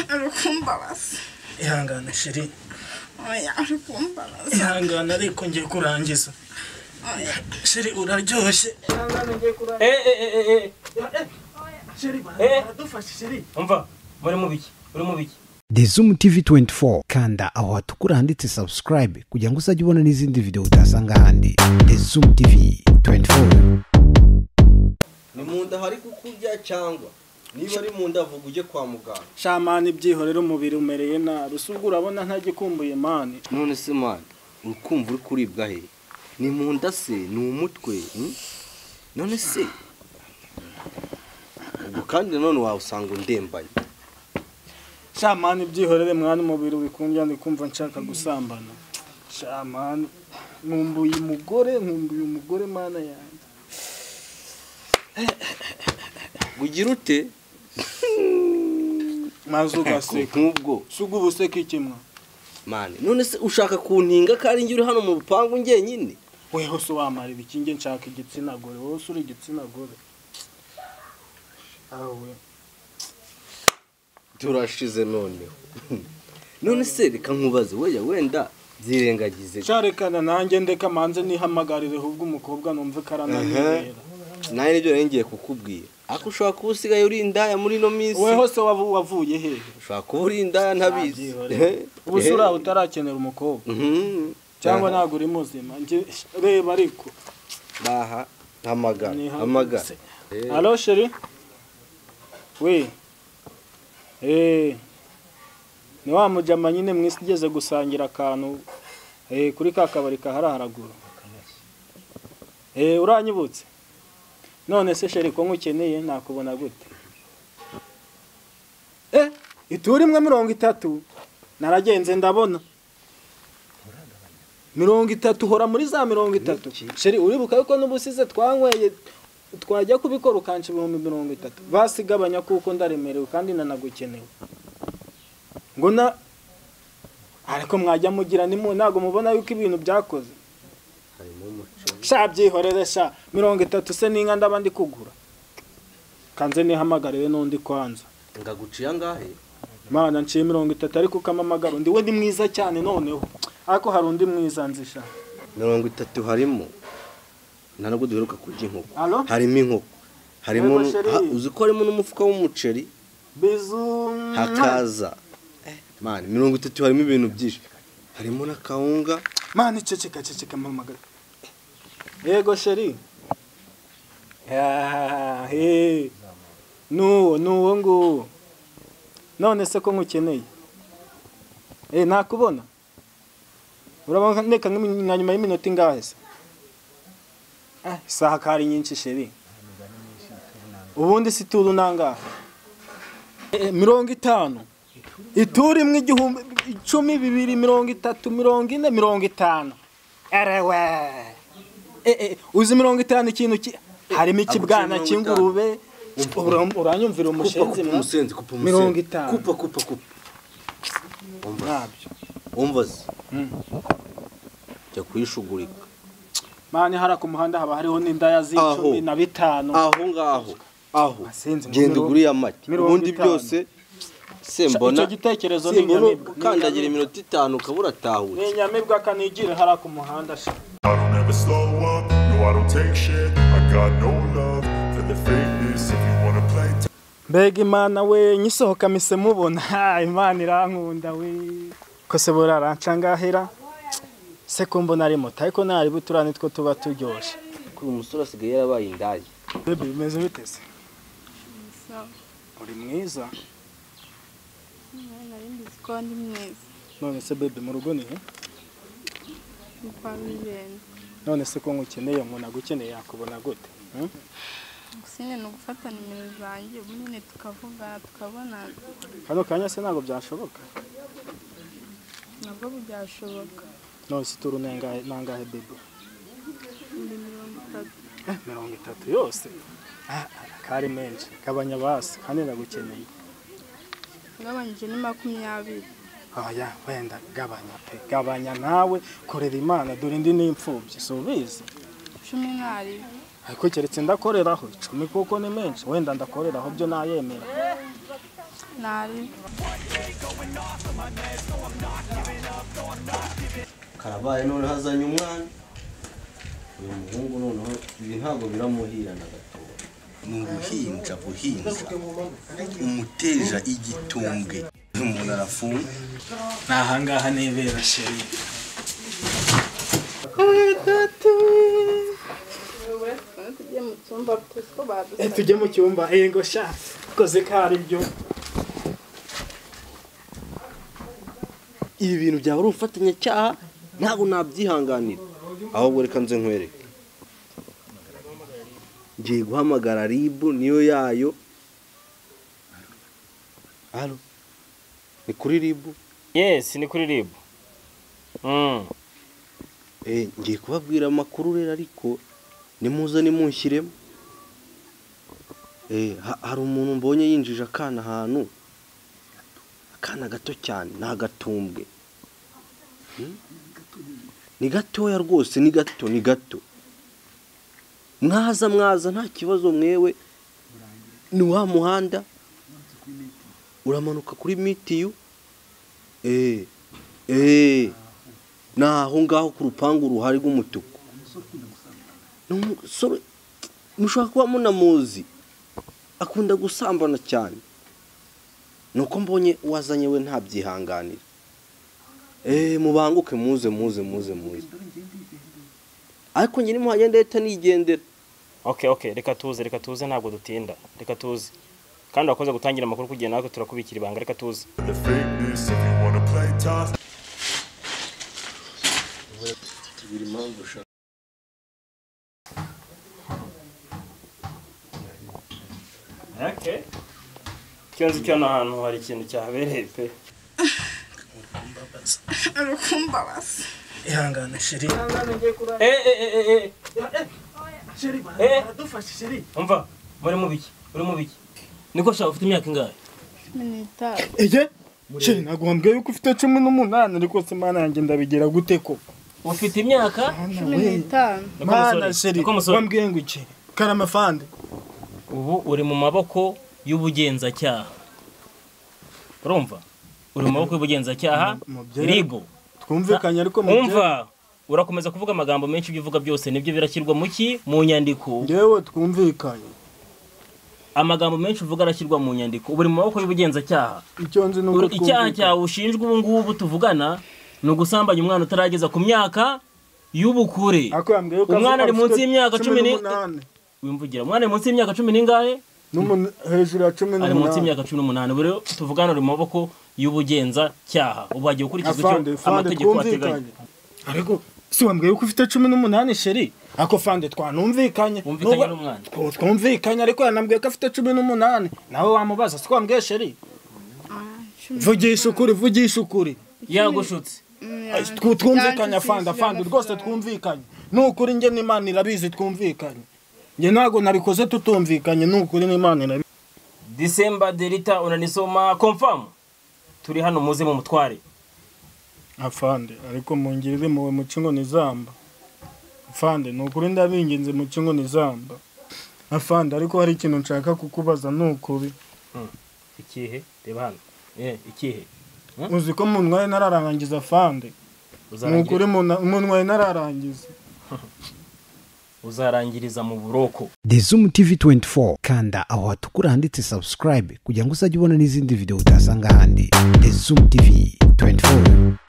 Ari kumbabaza. Ihangane chérie. Oya, ari kumbabaza. Ihangane ariko ngiye kurangiza. Oya. Chérie uraryoshye. Ihangane ngiye kurangiza. Chérie baradufashe chérie. Umva, muri mubiki, uri mubiki. The TV 24 kanda aho hatukura handitse subscribe kugira ngo uzajye ubona n'izindi video utasanga ahandi. The Zoom TV 24. Ni munda hari kukurya cyangwa niba ari munda vuga ujye kwa muganga. Shamani byihorera umubiri umereye nabi usubwo urabona ntagikumbuye mani. None se mani ukumva uri kuribwa he? Ni munda se ni umutwe? None se ubwo kandi none wawusanga undembanye. Shamani byihorere mwana umubiri wikundya ndikumva nshaka gusambana. Shamani nkumbuye umugore mana yanjye. Ugira ute? Mazuka seka nkubwo sugu buseka ikimwa. Mani none se ushaka kuntinga kandi ngi uri hano mu rupangu ngenyine? Weho so wamara ibikinge nshaka igitsina gore wowe uri igitsina gore. Awe turashize noneho. None se reka nkubaze weya wenda byirengagize. Sharekana nanjye ndeka manze nihamagarire ahubwo umukobwa numve karananirera. Naye nibyo ngiye kukubwira. Ako ushaka kuba usigaye uri indaya muri no minsi. Weho se wavuye hehe? Ushaka kuba uri indaya ntabizi. Ubu sura utarakenera umukobwa. Cyangwa ntago uri muzima. Reba ariko. Baha hamagara hamagara. Allo chérie? Oui. Ni wa mujama nyine mwisigeze gusangira akantu kuri ka kabari kahara haraguru. Uranyibutse? None se chérie ko nkukeneye nakubona gute? Ituri imwe 30 naragenze ndabona. 30 hora muri za 30. Chérie uribuka yuko n'ubusize twanyweye twajya kubikora ukanca 30,000 basigabanya kuko ndaremerewe kandi nanagukenewe. Ngo na ariko mwajya mugira ni ntago mubona yuko ibintu byakoze. Sha byihorere sha 30 se ninka ndabandi kugura. Kanze nihamagarire n'undi kwanza. Ngaguciye angahe? Mana nciye 30 ariko ukamamagara undi we ndi mwiza cyane noneho. Ariko hari undi mwiza nzisha. 30 harimo. Ntanubwo duheruka kurya inkoko. Harimo inkoko. Harimo uzi ko harimo n'umufuka w'umuceri. Bizu hakaza. Mani 30 harimo ibintu byinshi. Harimo na kawunga. Mani ceceka ceceka mamagara. Yego chérie. Ah he. Nuwo nguwo. None se ko nkukeneye? Nakubona. Uraboneka nka nyuma y'iminota ingahe se? Isaha kari nyinshi chérie. Ubundi si turu nangahe? 50. Ituri imwe 1000 10 2 30 40 50. Erewe. Uzi 50 ikintu harimo ikibwana cy'ingurube. Uranyumvira umushenzi umusenzi kupa umusenzi. 50. Kupa kupa kupa. Nabyo. Umva se. Jya kuyishugurika. Mani hara ku muhanda haba hariho n'indaya z'icumi na bitanu. Aho ngaho. Aho. Genda uguriye amata. Ubundi byose sembona. Icyo gitekerezo ni inyamibwa. Ukandagira iminota 5 ukabura tahutse. Ni inyamibwa kanigira hara ku muhanda sha. I don't ever slow up, no I don't take shit. I got no love for the fakeness if you wanna play. Mbega Imana we nyisohoka mise mubona. Imana irankunda we. Ko se buraranca se ko mbona ari moto ariko nari buturane two tuba turyoshe. Kuri umusore asigaye yarabaye indaya. Baby bimeze bite se? Uri mwiza. Nari mbizi ko ndi mwiza. None se baby mu rugo ni he? Ni kwa Migenda. None se ko nkukeneye umuntu agukeneye yakubona gute? Gusa nyine ni ugufata nimero zanjye ubu nyine tukavugana tukabonana. Kano kanya se ntabwo byashoboka? Ntabwo byashoboka. None se turu nangahe baby? Ni 30. 30 yose? Kari menshi gabanya basi kandi ndagukeneye. Ngabanyije ni 20. Oya wenda gabanya pe gabanya nawe korera Imana dore ndi n'imfubyi so ubizi. 10 ntari. Ariko keretse ndakoreraho 10 kuko ni menshi wenda ndakoreraho byo nayemera. Nari. Karabaye none hazanye umwana. Uyu muhungu noneho ibi ntabwo biramuhira na gato. Ni ubuhinja buhinja umuteja igitumbwe umuntu arafunga. Nahangaha nibera chérie. Tujye mu cyumba yego sha koze kari byo. Ibi bintu byaba ari ubufatanya cyaha ntabwo nabyihanganira. Ahubwo reka nze nkwereke. Ngiye guhamagara RIB niyo yayo. Allo. Ni kuri RIB? Yes, ni kuri RIB. Ngiye kubabwira amakuru rero ariko nimuze nimunshyiremo. Hari umuntu mbonye yinjije akana ahantu. Akana gato cyane nagatumbwe. Ni gatoya rwose, ni gato, ni gato. Mwaza mwaza nta kibazo mwewe. Ni wa muhanda uramanuka kuri mitiyu. Naho ngaho ku rupangu ruhari rw'umutuku. N'umusore mushobora kuba munamuzi, akunda gusambana cyane. Nuko mbonye wazanye we ntabyihanganira. Mubanguke muze muze muze muze. Ariko nyiri muhagenda leta nigendera. Okay, reka tuze ntabwo dutinda. Reka tuze. Kandi wakoze gutangira amakuru kugira natwe turakubikira ibanga, reka tuze. Okay. Kibazo cyo ahantu hari ikintu cyahabereye pe. Urukumbabaza. Ihangane chérie. Chérie, baradufashe chérie. Umva, muri mu biki? Uri mu biki? Niko sha ufite imyaka ingahe? 15. Eje? Chérie, naguhambwe yuko ufite 18 ariko se mana yanjye ndabigira gute ko? Ufite imyaka 15. Mana chérie, wambwiye ngo iki? Karama fande. Ubu uri mu maboko y'ubugenzacyaha. Urumva? Uri mu maboko y'ubugenzacyaha. RIB. Twumvikanye ariko umva urakomeza kuvuga amagambo menshi ibyo uvuga byose nibyo birashyirwa mu ki mu nyandiko. Ngewe twumvikanye. Amagambo menshi uvuga arashyirwa mu nyandiko. Uri mu maboko y'ubugenzacyaha. Icyo nzi nuko twumvikanye. Icyaha cyawe ushinjwa ubu ngubu tuvugana ni ugusambanya umwana utarageza ku myaka y'ubukure. Umwana ari munsi y'imyaka 18. Wimvugira umwana ari munsi y'imyaka 10 n'ingahe? Hejuru ya 18. Ari munsi y'imyaka 18. Buri tuvugana uri mu maboko y'ubugenzacyaha. Ubu hagiye gukurikizwa icyo amategeko ateganya. Ariko si wambwiye yuko ufite 18 chérie? Ako fande twanumvikanye. Wumvikanye n'umwana. Twumvikanye ariko yanambwiye ko afite 18. Nawe wamubaza si wambwiye chérie? Vugisha ukuri, vugisha ukuri. Yagushutse. Twumvikanye afande, afande rwose twumvikanye. Nukuri nge n'Imana irabizi twumvikanye. Nge ntago nabikoze tutumvikanye, nukuri n'Imana irabizi. December Delita unanisoma confirm. Turi hano muze mu mutware. Afande ariko mungirire muwe mucingo nizamba. Afande nukuri ndabinginze mucingo nizamba. Afande ariko hari ikintu nshaka kukubaza nukuri. Ikihe? Reba hano. Ikihe? Uzi ko munwaye nararangiza afande. Nukuri munwaye nararangiza. Uzarangiriza mu buroko. The Zoom TV 24, kanda aho hatukura handitse subscribe kugira ngo uzajye ubona n'izindi video utasanga ahandi. The Zoom TV 24.